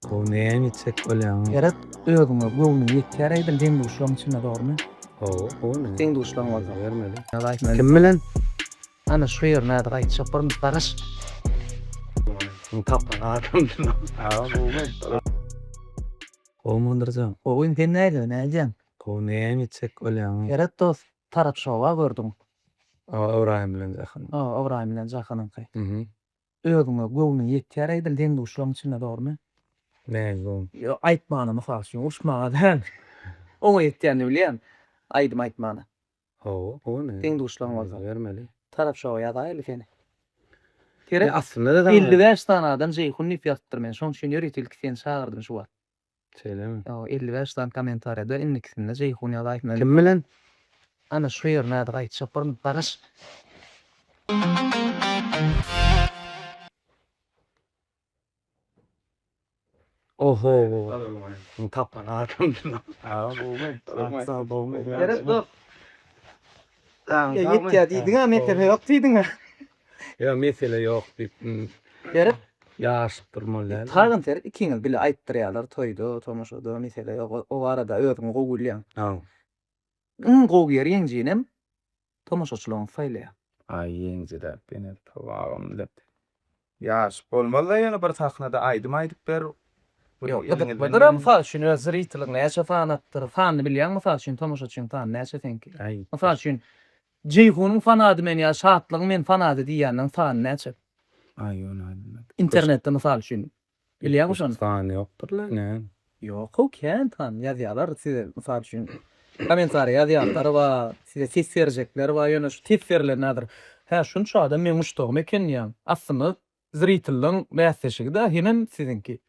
Gowy näme etjek bolýaň? Seret özüňe göwnüň ýetýär edil deň-duşlaň içinde dogrymy? Hawa, gowy. Deň-duşlaň bolsa. Bermeli. Kim bilen? Ana şu ýerine häzir aýtjak bir garaş. Tapan adam. Gowy Mundurjan. Gowy sen nädýäň, nädýäň? Gowy näme etjek bolýaň? Seret dost, Tarap şowa gördüň. Hawa, Ybraýym bilen Jahan. Hawa, Ybraýym bilen Jahanyňky. Özüňe göwnüň ýetýär edil deň-duşlaň içinde dogrymy? Näme göwün? Ýok, aýtmana mysal üçin, uruşmaga däl. Oňa ýetýänini bilýän, aýdym aýtmana. Hawa, gowy. Deň-duşlaň bolsa. Bermeli. Tarap şowa ýazaýaly seni. Seret, Aslynda-da 55 sany adam Jeýhun diýip ýazypdyr men şoň üçin ýörite ilki seni çagyrdym şu wagt. Şeýlemi? Hawa, 55 sany kommentariýada indikisinde Jeýhun ýazaýsyn. Kim bilen? Ana şu ýerine häzir aýtjak bir garaş. Oho. Tapan adam. Seret dost. Ýetýär diýdiň-ä, mesele ýok diýdiň-ä. Ýok, mesele ýok diýip. Seret. Ýaşyp durmaly däl. Taýyn seret, ikiňiz bile aýtdyrýarlar toýda, tomaşada, mesele ýok. O barada özüň gowy bilýäň. Hawa. Iň gowy ýeri ýeňjinem tomaşaçylaryň saýlaýar. Aý ýeňjidäp ene towagym bilen. Ýaşyp bolmazda ýöne bir sahnada aýdym aýdyp ber. Ýok gyzyklydyr mysal üçin öz zritiliň näçe fanatdyr sanyny bilýäňmi mysal üçin tomaşaçyň sany näçe seňki. Mysal üçin Jeýhunyň fanady men ýa Şatlygyň men fanady diýýänleň sany näçe. Aý ony aýdym. Internetde mysal üçin Bilýäňmi şony? Sany ýokdur-la ine. Ýok-ow kän san ýazýarlar size mysal üçin kommentariý ýazýanlar bar, size ses berjekler bar, ýöne şu ses berlen häzir hä şunça adam meň muşdagym eken diýýäň. Aslynda zritelleň bäsleşigi-dä hemem siziňki.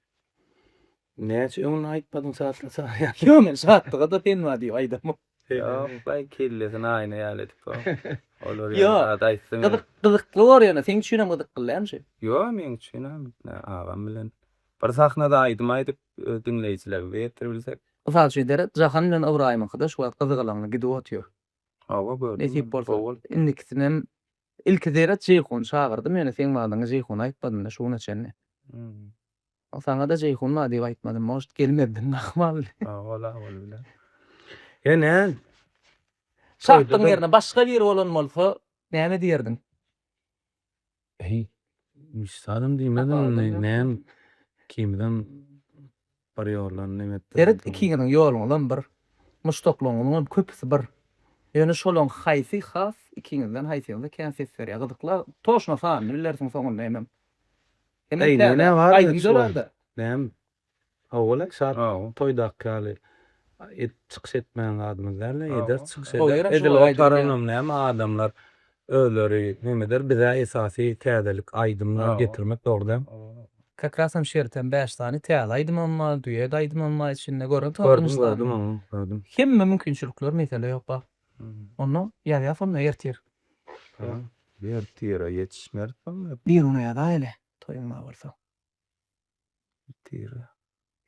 Näçe öňünden aýtmadyň şatlyk çagyrýan. Ýok men şatlyga-da sen bar diýip aýdamok. Ýok-laý kellesini aýna ýaly edip olar ýaly Ýok zat aýtsa men. gyzyk gyzykly bor ýöne seň üçinem gyzykly dälmi şu? Ýok meň üçinem agam bilen bir sahnada aýdym aýdyp öz diňleýjilerimize ýetiribilsek. Mysal üçin seret Jahan bilen Ybraýymyňkyda şu wagt gyzgalaňly gidip otyr. Hawa gördüm. Nesip bolsa indikisinem ilki seret Jeýhuny çagyrdym ýöne seň badyňa Jeýhuny aýtmadymda şu güne çenli. Saňa-da Jeýhun bar diýip aýtmadym, может gelmezdiň ahmal. Ol-a ol bilen. Ýa näme? Şatlygyň ýerine başga biri bolan bolsa näme diýerdiň? Heý, hiç zadam diýmezdim indi, näme ikimizem bir ýoldan neme etdik. Seret ikiňiziň ýoluňyzam bir, muşdaklaryňyzyňam köpüsi bir. Ýöne şolaň haýsy has ikiňizden haýsyňyza kän ses berýär gyzykly toşna sanyny bilersiň soňunda hemem. Hemem Eý, täze näme bar aýdym dörärdi. Näme? Hawa-la, şat toýdaky ýaly et çykyş etmeýän zadymyz däl-de, eder çykyş eder. Edil otaranam näme adamlar özleri neme eder, bizä esasy täzelik aýdymlar getirmek dogry däl. Kak rasam şertem bäş sany täze aýdymam bar, duet aýdymam bar içinde gördüň Gördüm, gördüm oňa, gördüm. Hemme mümkinçilikler mesele ýok bak. Onda ýazýas onda ertir. Ertire ýetişmeris onda. Bir güne ýazaýly, toýuň bar bolsa. Ertire.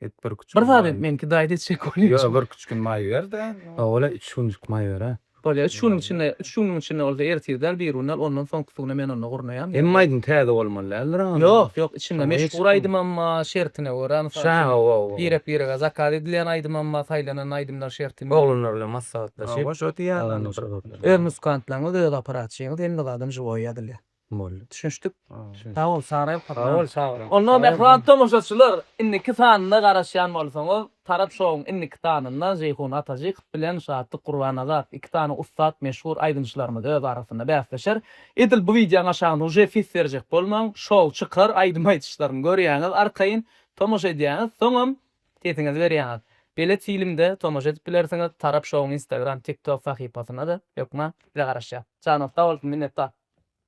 Et bir küçük. Bir zat et meňki daýt etjek bolýan. Ýok bir küçük gün maý ber-de. Hawa-la üç günjük maý ber-ä. Bolýar üç günüň içinde üç günüň içinde bolsa ertir däl bir gün däl ondan soňky güne men onda gurnaýan. Hemme aýdym täze bolmaly däldir a. Ýok ýok içinde meşhur aýdymam bar şertine görä mysal üçin birek birege zakaz edilýän aýdymam bar saýlanan aýdymlar şertinde. Oglanlar bilen maslahatlaşyp. Hawa şo diýýän. Öz muzykantlaryňyz öz aparatçyňyz hemme zadam žiwoý ýazylýar. Boldy. Düşünişdik. Sag bol Saraý Sag bol sag bol. Onda mähriban tomaşaçylar indiki sanyna garaşýan bolsaňyz Tarap şowuň indiki sanynda Jeýhun Atajykow bilen Şatlyk Gurbannazar iki sany ussat meşhur aýdymçylarymyz öz arasynda bäsleşer. Edil bu wideoň aşagynda uje ses berjek bolmaň şow çykar aýdym aýdyşlaryny görýäňiz arkaýyn tomaşa edýäňiz soňam sesiňizi berýäňiz. Belet filmde tomaşa edip bilersiňiz Tarap şowuň instagram tiktok sahypasynda-da hökman size garaşýas. Janyňyz sag bolsun minnetdar.